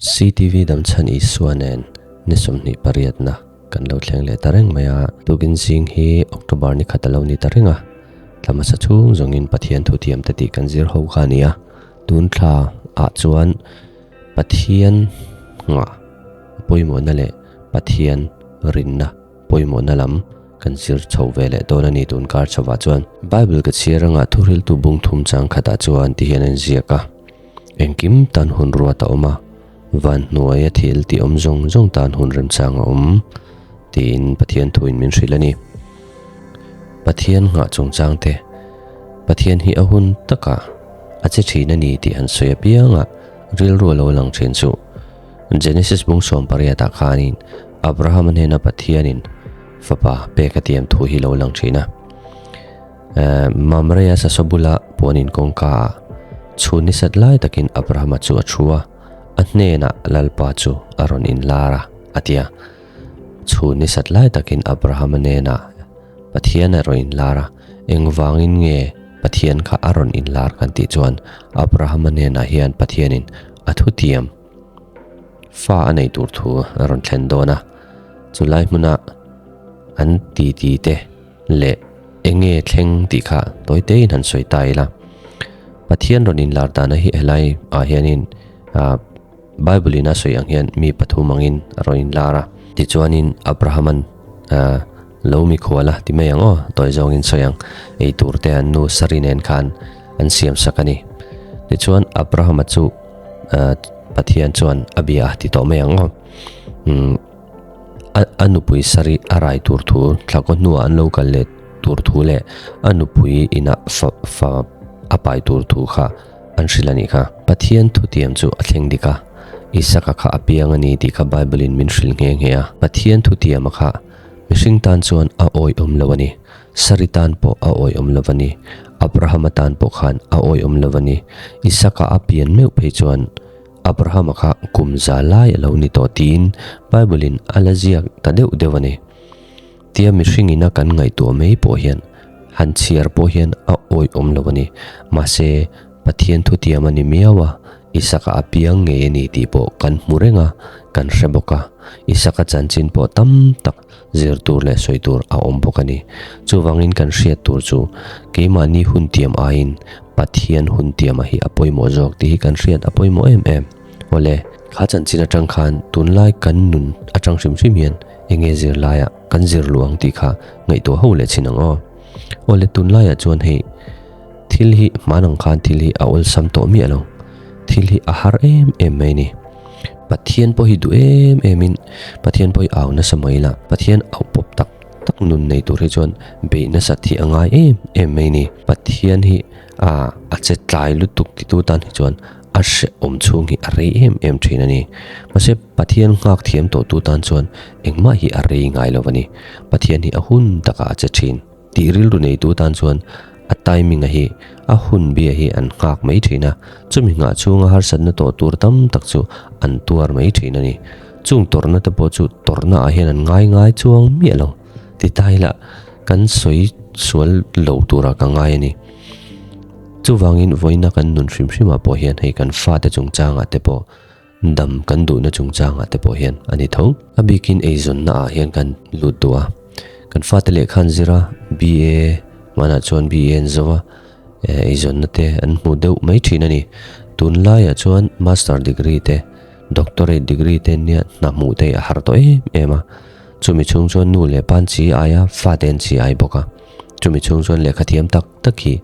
CTV Damchhan Isua nen ni 28 na kan lo thleng leh ta reng mai a. Tukin zing hi October ni khat a lo ni ta reng a. Thla hmasa chhung zawngin Pathian thuthiam te tih kan zir ho kha a ni a. Tun thla ah chuan Pathian nghah pawimawhna leh Pathian rinna pawimawhna lam kan zir chho ve leh dawn a ni tun kar chhovah chuan. Bible ka chhiar anga thuhriltu bung thum chang khatah chuan ti hian a inziak a, Engkim tan hun ruat a awm a, van hnuaia thil tih awm zawng zawng tan hun remchang a awm, tiin Pathian thuin min hrilh a ni. Pathian nghah chungchang te, Pathian hi a hun takah a che thin a ni tih han sawi apiangah rilru a lo lang thin chu. Genesis bung 18 ah khanin Abraham-a hnena Pathianin fapa pek a tiam thu hi lo lang thin a. Mamre-a sasa bula puanin kawngka ah chhun ni sat lai takin Abraham-a chu a thu a, a hnenah Lalpa chu a rawn inlar a, a ti a. Chhun ni sat lai takin Abraham-a hnenah Pathian a rawn inlar a, engvangin nge Pathian kha a rawn inlar kan tih chuan Abraham-a hnenah hian Pathianin a thutiam fa a nei tur thu a rawn thlen dawn a, chulai hmuna an titi te leh enge thleng tih kha tawi tein han sawi ta ila. Pathian rawn inlar dana hi helai ah hianin ah Bible in a sawi ang hian mi pathum angin a rawn inlar a. Tichuanin Abraham-a'n ah lo mikhual a ti mai ang aw, tawi zawngin sawi ang, ei tur te an nu Sari nen khan an siam sak a ni. Tichuan Abraham-a chu Pathian chuan a bia a ti tawh mai ang aw. Umm a nupui Sari a rai tur thu thlakaw hnuah an lo kal leh tur thu leh a nupui inah fa fa a pai tur thu kha an hrilh a nih kha. Pathian thutiam chu a thleng dik a, Isaka kha a piang a ni tih kha Bible in min hrilh nghe nghe a. Pathian thutiama kha mihring tan chuan a awihawm lo a ni. Sari tan pawh a awihawm lo a ni. Abrahama tan pawh khan a awihawm lo a ni. Isaka a pian meuh phei chuan Abrahama kha kum za lai a lo ni tawh tiin Bible in a la ziak ta deuh deuh a ni. Tia mihring ina kan ngaihtuah mai pawh hian han chhiar pawh hian a awihawm lo a ni. Mahse, Pathian thutiam a ni miau a, Isaka a piang ngei a ni tih pawh kan hmu reng a, kan hre bawk a. Isaka chanchin pawh tam tak zir tur leh sawi tur a awm bawk a ni. Chuvangin kan hriat tur chu keimahni hun tiam aiin Pathian hun tiama hi a pawimawh zawk tih hi kan hriat a pawimawh em em. Awle, kha chanchin atang khan tunlai kan nun atang hrim hrim hian eng nge zirlaiah kan zir luh ang tih kha ngaihtuah ho leh chin ang aw. Awle, tunlaiah chuan hei thil hi hman ang khan thil hi a awlsam tawh miah lo. Thil hi a har em em mai a ni. Pathian pawh hi duh em em in Pathian pawh hi au nasa mai la, Pathian auh pawp tak tak nun nei tur hi chuan beih nasat hi a ngai em em mai ni. Pathian hi a a che tlai lutuk titu tan hi chuan a hrehawm chhung hi a rei em em thin a ni. Mahse Pathian nghak thiam tawh tu tan chuan engmah hi a rei ngai lo a ni. Pathian hi a hun takah a che thin. Tih rilru neitu tan chuan a timing a hi a hun bia hi an nghak mai thin a, chumi nghah chhunga harsatna tawh tur tam tak chu an tuar mai thin a ni. Chung tawrhna te pawh chu tawrhna ah hian an ngai ngai chuang miah lo ti ta ila kan sawi sual lo turah ka ngai a ni. Chuvangin vawiina kan nun hrim hrimah pawh hian hei kan fate chungchangah te pawh Dam kan duhna chungchangah te pawh hian a ni tho. A bikin eizawnna ah hian kan lut duh a. Kan fate lehkha an zir a, BA hmanah chuan BA an zo a, eizawnna te an hmu deuh mai thin a ni. Tunlaiah chuan Master degree te, Doctorate degree te nia hna hmuh te hi a har tawh em em a. Chumi chhung chuan nu leh pa an chi ai a, fate an chi ai bawk a. Chumi chhung chuan lehkha thiam tak tak hi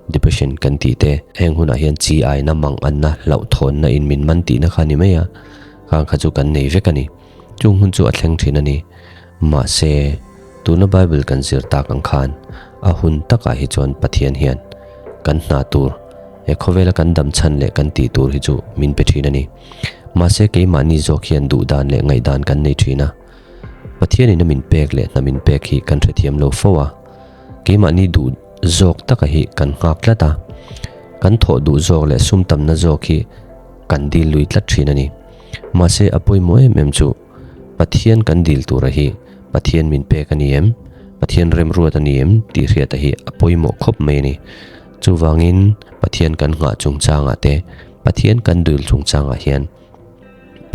depression kan tih te, heng hunah hian chi aina mang anna hlauhthawnna in min man tihna kha a ni mai a, khang kha chu kan nei vek a ni. Chung hun chu a thleng thin a ni. Mahse, tuna Bible kan zir tak ang khan a hun takah hi chuan Pathian hian kan hna tur, he khawvela kan dam chhan leh kan tih tur hi chu min pe thin a ni. Mahse, keimahni zawk hian duhdan leh ngaihdan kan nei thin a. Pathianin a min pek leh hna min pek hi kan hrethiam lo fo a, keimahni duh zawk taka hi kan nghak tlat a, kan thawh duh zawk leh sum tamna zawk hi kan dil lui tlat thin a ni. Mahse a pawimawh em em chu Pathian kan dil tura hi Pathian min pek a ni em, Pathian remruat a ni em tih hriata hi a pawimawh khawp mai a ni. Chuvangin Pathian kan nghah chungchangah te, Pathian kan dil chungchangah hian.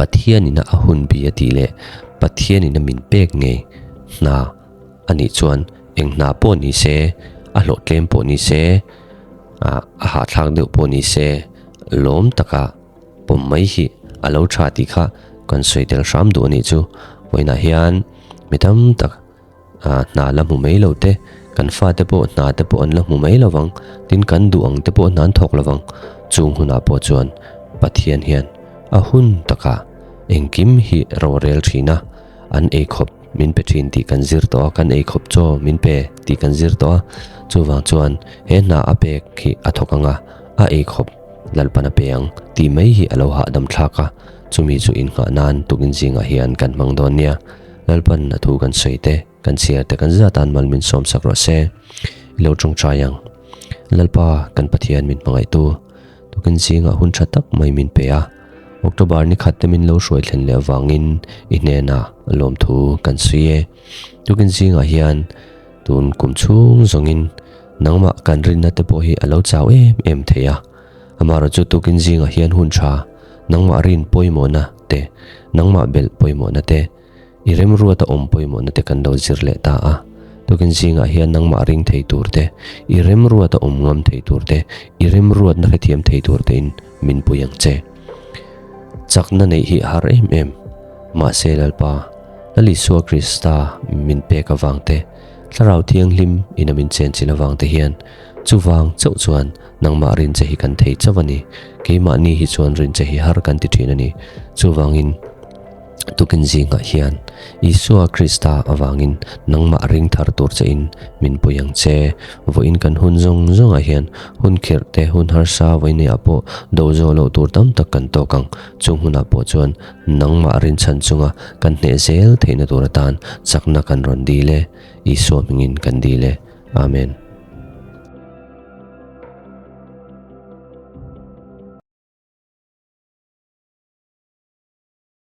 Pathianina a hun bi a tih leh Pathianina min pek ngei hna a nih chuan eng hna pawh ni se, a hlawhtlem pawh ni se, a hahthlak deuh pawh ni se lawm taka pawm mai hi a lo tha tih kha kan sawi tel hram duh a nih chu. Vawiinah hian mi tam tak hna la hmu mai lo te, kan fate pawh hna te pawh an la hmu mai lo vang, tin kan duh ang te pawh hna an thawk lo vang. Chung hunah pawh chuan Pathian hian a hun takah engkim hi ro a rel thin a, an eikhawp min pe thin tih kan zir tawh a, kan eikhawp chaw min pe tih kan zir tawh a, chuvang chuan he hna a pek hi a thawk ang a, a eikhawp Lalpan a pe ang tih mai hi a lo hahdam thlak a, chumi chu innghah nan tukin zingah hian kan hmang dawn nia. Lalpan a thu kan sawi te, kan chhiar te kan zat an mal min sawm sak rawh se. I lo tawngtai ang. Lalpa kan Pathian min hmangaihtu, tukin zingah hun tha tak mai min pe a. October ni khat te min lo hruai thlen leh avangin i hnenah lawmthu kan sawi e. Tukin zingah hian tun kum chhung zawngin nangmah kan rinna te pawh hi a lo chau em em thei a. Amaherawhchu tukin zingah hian hun tha nangmah rin pawimawhna te, nangmah belh pawimawhna te, I remruata awm pawimawhna te kan lo zir leh ta a. Tukin zingah hian nangmah ring thei tur te, i remruata awm ngam thei tur te, i remruatna hrethiam thei tur tein min pui ang che. Chakna neih hi a har em em. Mahse Lalpa, Lal Isua Krista min pek avang te, Thlarau Thianghlim ina min chenchilh avang te hian chuvang chauh chuan nangmah rin che hi kan thei chauh a ni. Keimahni hi chuan rin che hi har kan ti thin a ni. Chuvangin. Tukin zingah hian Isua Krista avangin nangmah ring thar tur chein min pui ang che. Vawiin kan hun zawng zawngah hian hun khirh te, hun harsa vawiineiah pawh do zawh loh tur tam tak kan tawk ang. Chung hunah pawh chuan nangmah rinchhan chunga kan hneh zel theihna tur atan chakna kan rawn dil e. Isua hmingin kan dil e. Amen.